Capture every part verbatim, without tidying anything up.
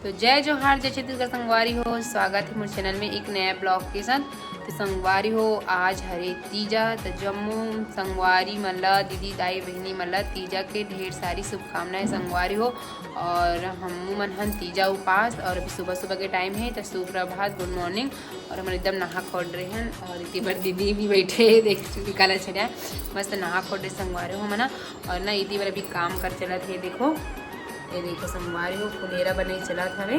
तो जय जोहार, जय छत्तीसगढ़ संगवारी हो, स्वागत हे मोर चैनल में एक नया ब्लॉग के साथ। तो संगवारी हो, आज हरे तीजा, तो जम्मो संगवारी मन ला, दीदी, दाई, बहिनी मन ला तीजा के ढेर सारी शुभकामनाएं संगवारी हो। और हमू मन हन तीजा उपास, और अभी सुबह सुबह के टाइम हे, तो सुप्रभात, गुड मॉर्निंग। और हमन एकदम नहा खोट रहे हन, और इति बर दीदी भी बैठे हे, देख चुकी काला छरिया, मस्त नहा खोट रहे संगवारी हो हमन ह। और ना इति बर अभी काम कर चलत हे, देखो, ये देखो संगवारी हो, फुलेरा बने चलत हवे,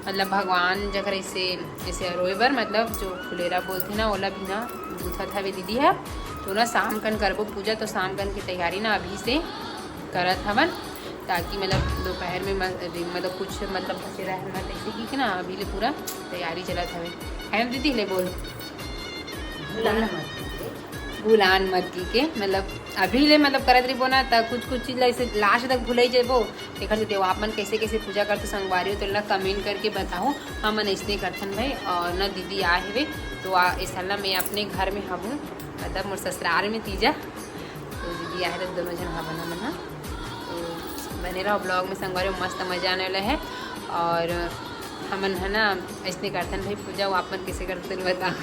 मतलब भगवान जकर ऐसे, ऐसे अरोए बर, मतलब जो फुलेरा बोलथे ना, ओला भी ना गुथत हवे दीदी ह। तो ना शाम कन करबो पूजा, तो शाम कन की तैयारी ना अभी से करत हवन, ताकि मतलब दोपहर में मत-, मतलब कुछ मतलब बचे रहे ना, तैसे की ना अभी ले पूरा तैयारी चलत हवे, है ना दीदी? ले बोल। भुलान मत कीजिए। भुलान मत की के, मतलब अभी ले मतलब करत रहिबो ना, त कुछ कुछ चीज ला ऐसे लास्ट तक भुलई जेबो। एकर से देव आप मन कैसे कैसे पूजा करते संगवारी हो, तो ला कमेंट करके बताओ। हमन ऐसने करथन भाई। और ना दीदी आए हवे, तो आ, ऐसा ना मैं अपने घर में हबूँ, मतलब मोर ससुराल में तीजा, तो दीदी आए तो दोनों जन हवन हमन ह। तो बने रहो ब्लॉग में संगवारी हो, मस्त मजा आने वाला है। और हमन है ना ऐसने करथन भाई पूजा, वो आप मन कैसे करते हैं बताओ।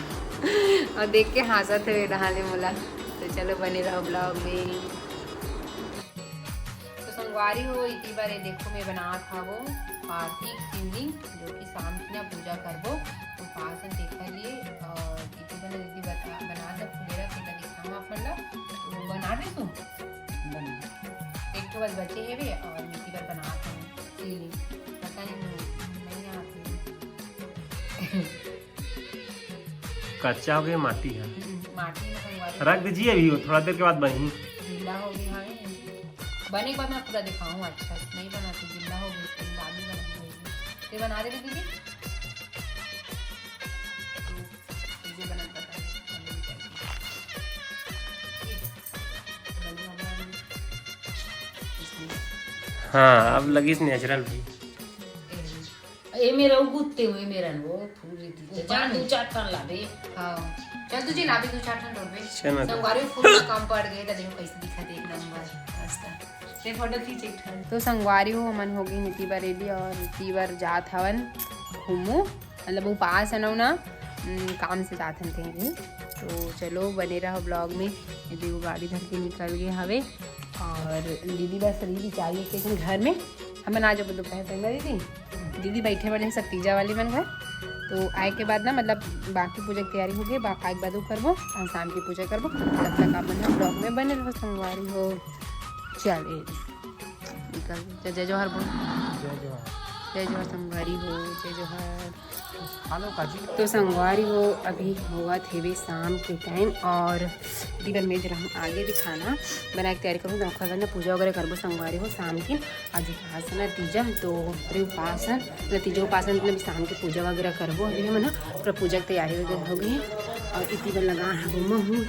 और देख के हंसत है रहा ले मोला। तो चलो बने रहो ब्लॉग में। तो संगवारी हो, इति बार ये देखो मैं बनात हवो आरती शिवलिंग, जो कि शाम की ना पूजा करबो उपासन तेकर लिए। और इति बार दीदी बता, बना दे फुलेरा, तेकर दिखाऊँ आप मन ला। तो बना दे तू? बना। एक ठो बस बचे हेवे और इति बार बनात हवो शिवलिंग। पता नहीं, नहीं आती। कच्चा हो गया माटी है। हम्म, माटी में संगवारी। रख दीजिए अभी, वो थोड़ा देर के बाद बनही। गीला हो गया है। बने के बाद मैं पूरा दिखाऊँ। अच्छा, नहीं बना तो गीला हो गया, फिर बाद में बना दूंगी। ये बना दे दीदी। ये बना पता है। हाँ, अब लगिस नेचुरल भाई। ए मेरा उगुत्ते हुए मेरा वो फूल रही थी। जा दू चार टन लाबे। हाँ। चल तुझे लाबे दू चार टन रोबे। चल ना। संगवारी फूल का काम पड़ गए, तो देखो कैसे दिखा दे एक नंबर। मस्त। ये फोटो खींच एक ठन। तो संगवारी हो, हमन हो गई इति बार रेडी और इति बार जात हवन घूमू, मतलब उपास है ना, ना, उम, काम से जात हन कहीं भी। तो चलो बने रहो ब्लॉग में। ये देखो गाड़ी धर के निकल गए हवे और दीदी बस रही बेचारी एक, एक घर में। हमन आ जाबो दोपहर तक ना दीदी। दीदी बैठे वाले हैं सब तीजा वाली मन घर। तो आए के बाद ना, मतलब बाकी पूजा की तैयारी हो गई, बा-, आए के बाद वो करबो और शाम की पूजा करबो। तब तक आप मन ब्लॉग में बने रहो संगवारी हो। चल ए निकल, जय, जय जोहार बोल। जय जोहार। जय जोहार संगवारी हो, जय जोहार। हेलो काजी। तो संगवारी हो, अभी होवत हेवे शाम के टाइम और दीदी बर मेज रहम आगे भी खाना बनाए के तैयारी करूँ। तो ओखर बाद ना पूजा वगैरह करबो संगवारी हो शाम के। आज उपास है ना तीजा, तो अरे उपास है ना तीजा, उपास है मतलब शाम के पूजा वगैरह करबो। अभी हमन ना पूरा पूजा के तैयारी वगैरह हो गई है। और इति बार लगा है वो महू,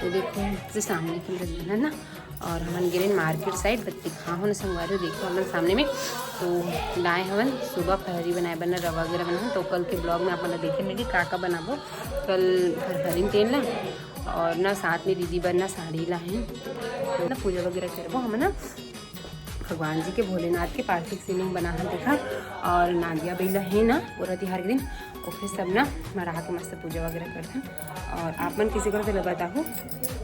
तो देखो से सामने की तरफ है ना। और हमन गिरेन मार्केट साइड, बत्ती खा हो ना संगवारी हो, देखो हमन सामने में तो लाए हवन सुबह फरहरी बनाए बर ना रवा वगैरह बनाए, तो कल के ब्लॉग में आप मन ला देखे मिली का का बनाबो कल फरहरी में तेल ला। और ना साथ में दीदी बर ना साड़ी ला है, तो ना पूजा वगैरह करबो हमन ना भगवान जी के, भोलेनाथ के पार्थिव शिवलिंग बना है देखा। और नागिया बइला है ना पूरा तिहार के दिन, ओके सब ना मरा के मस्त पूजा वगैरह करथन। और आप मन किसी करत तेला बताहू।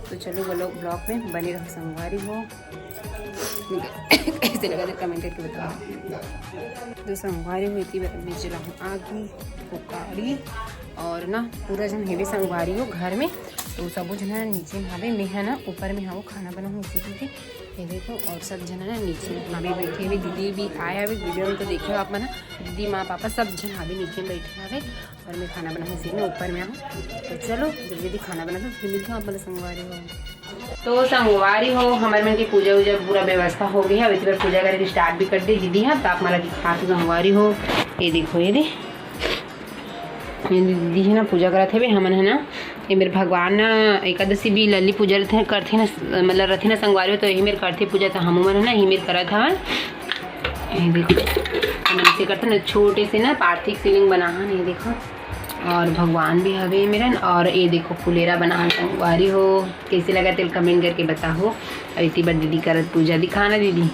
तो चलो बोलो ब्लॉग में बने रहो संगवारी हो। कैसे लगा तो कमेंट करके बताओ। तो संगवारी हो इति बार मैं जलाहूँ आगी, पुकारी और ना पूरा जन हेवे संगवारी हो घर में। तो सबो जन नीचे में हावे, मैं है ना ऊपर में हावो खाना बनाहूँ इसी के। ये देखो और सब जन है ना नीचे में हावे बैठे हुए। दीदी भी आए हवे वीडियो में, तो देखियो आप मन, दीदी माँ पापा सब जन हावे नीचे में बैठे हवे। और मैं खाना बनाहूँ इसी में ऊपर में आऊँ। तो चलो जल्दी जल्दी खाना बना दो, फिर मिलते हैं आप मन संगवारी हो। तो संगवारी हो, हमर मन के पूजा वूजा पूरा व्यवस्था हो गई है। अब इसी बार पूजा करके स्टार्ट भी कर दी दीदी है, तो आप मन ला दिखात हूँ संगवारी हो। ये देखो ये दे, ये दीदी है ना पूजा करत हवे। हमन है ना ये मेर भगवान ना एकादशी भी लल्ली पूजा रथे, करथे ना, मतलब रथे ना संगवारी हो, तो यही मेर करथे पूजा, तो हमू मन है ना यही मेर करत हवन। ये देखो हमन से करथे ना छोटे से ना पार्थिव शिवलिंग बना हन, ये देखो। और भगवान भी हवे मेरन। और ये देखो फुलेरा बना हन संगवारी हो, कैसे लगा तेल कमेंट करके बताओ। और इति बार दीदी करत पूजा दिखाना दीदी।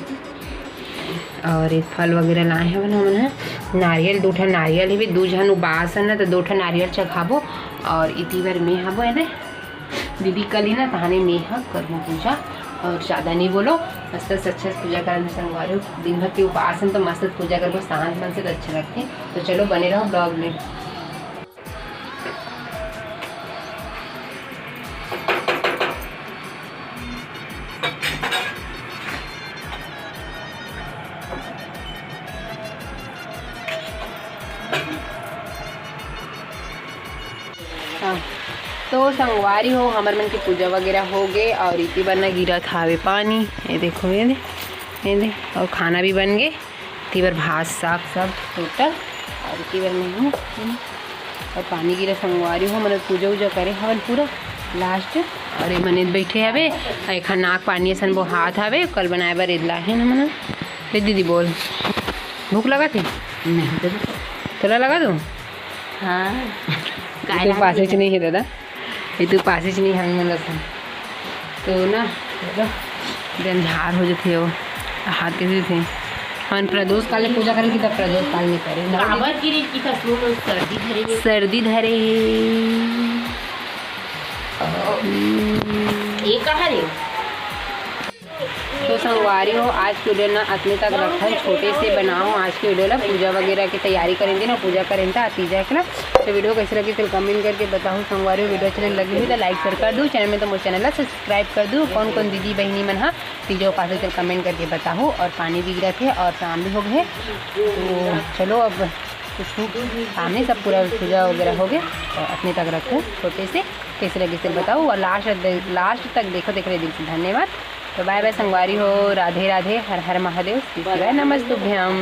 और ये फल वगैरह लाए हवन हमन ह। नारियल, दू ठन नारियल हेबे, दू झन उबास हन ना, तो दू ठन नारियल चघाबो। और इति बर में हाबो एदे दीदी कली ना, तहाने में ह करबो पूजा। और ज़्यादा नहीं बोलो, मस्त से अच्छा से पूजा करन संगवारी हो। दिन भर के उपास हन तो मस्त से पूजा करबो, शांत मन से तो अच्छा लगथे। तो चलो बने रहो vlog में। हाँ, तो संगवारी हो, हमर मन के पूजा वगैरह हो गे और इति बर ना गिरत हावे पानी। ये देखो, ये दे, ये दे, और खाना भी बन गे। इति बर भात, साग सब total, और इति बर मैं हूँ, और पानी गिरा संगवारी हो, मतलब पूजा उजा करे हवन पूरा last। और ये मने बैठे हवे, और एक नाक पानी असन बोहात हवे, कल बनाए बर इदला है ना मना। ले दीदी बोल, भूख लगा थी? नहीं तो। तोला लगा तू? हाँ। ये तो पासे च नहीं है दादा, ये तो पासे च नहीं है, मन रसन। तो ना, चलो, दिन झार हो जथे हो, हाथ कैसे थे। हमन प्रदोष काल ले पूजा करें कि तब प्रदोष काल नहीं करें। काबर गिरे कि तसलो में सर्दी धरे हे। सर्दी धरे हे। ये कहाँ रे? तो संगवारी हो, आज के video ना अतने तक रखन, छोटे से बनाओ आज के video ला। पूजा वगैरह की तैयारी करें दिन, पूजा करें था तीजा के ना। तो video कैसे लगी फिर comment करके बताओ संगवारी हो। Video अच्छे लगी हुई तो like share कर दो, channel में तो मोर channel ला subscribe कर दो। कौन कौन दीदी बहनी मन हा तीजा उपास चल comment करके बताओ। और पानी भी गिरा थे और शाम भी हो गए, तो चलो अब कुछ सामने सब पूरा पूजा वगैरह हो गए। और अतने तक रखो छोटे से, कैसे लगी फिर बताओ। और last last तक देखो, देख रहे दिल से धन्यवाद। तो bye bye संगवारी हो, राधे राधे, हर हर महादेव, शिव शिवाय नमस्तुभ्यम।